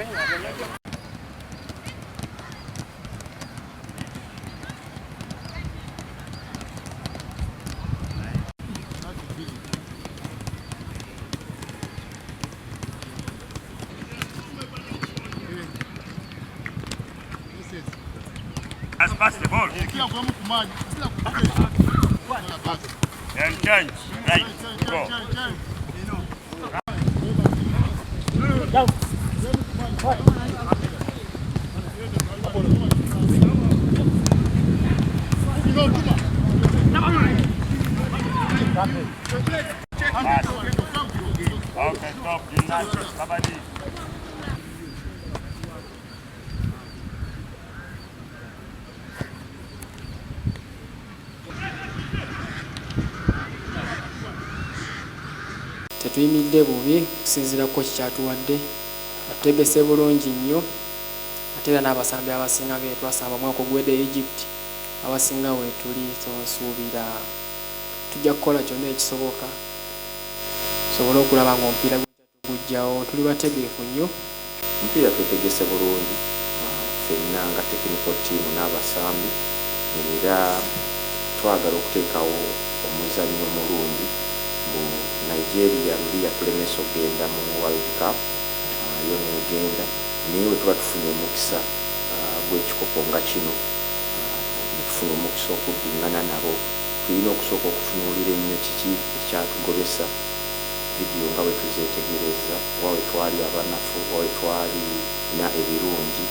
Pass, pass the ball. And change. Right. Go. Pass. Okay, stop. Somebody. Tetuyimiridde bubi okusinziira ku kooki ky'atuwadde. Atutegese bulungi nnyo ate era n'abasambi abasinga be twasamba omwaka oguwedde e Egypt abasinga weetuli, so nsuubira tujja kukola kyonna ekisoboka tusobole okulaba ng'omupiira tuguggyawo. Tuli bategeefu nnyo. Omupiira twetegese bulungi ffenna nga technical team n'abasambi, era twagala okuteekawo omuzannyo omulungi. Mbu Nigeria luli yatulemesa okugenda mu World Cup, yo n'egenda, naye bwe tuba tufunye omukisa gw'ekikopo nga kino, ne tufuna omukisa okuddingana nabo, tulina okusooka okutunuulira ennyo kiki ekyatugobesa, vidiyo nga bwe tuzeetegereza, wa we twali abanafu, wa we twalina ebirungi.